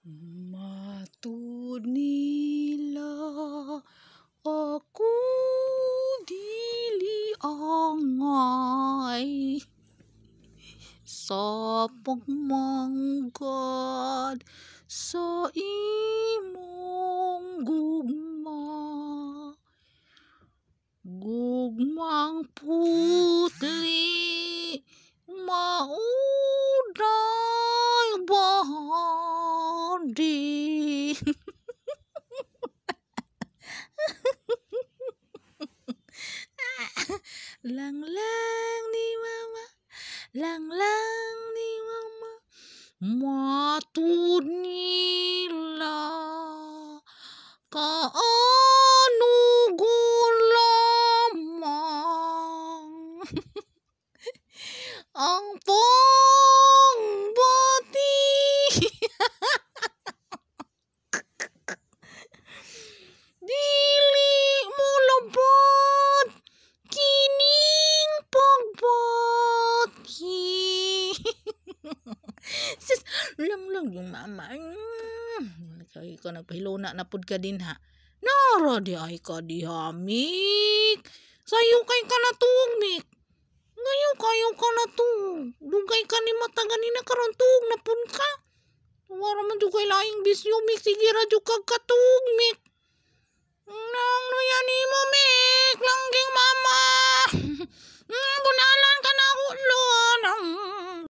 Matud nila ako dili angay sa pagmanggad sa imong gugma. Gugmang putli mao nay bandi. Lang lang ni mama, lang lang ni mama, matud nila kaanugon lamang ang pangbati. Dili mo labat kining pagbati. Sis, lang lang yung mama. Kay ka nagpahiluna na pud ka din ha. Nara di ay ka diha, Mik. Sayo kay ka na tuog, Mik. Ngayon kayo ka na tuog. Dugay ka ni mata ganina karon tuog na pud ka. Wala man jud kay laing bisyo, Mik. Sige ra jud kag katuog, Mik. Nang nuya nimo, Mik. Langging mama. Bunalan ka na ulon.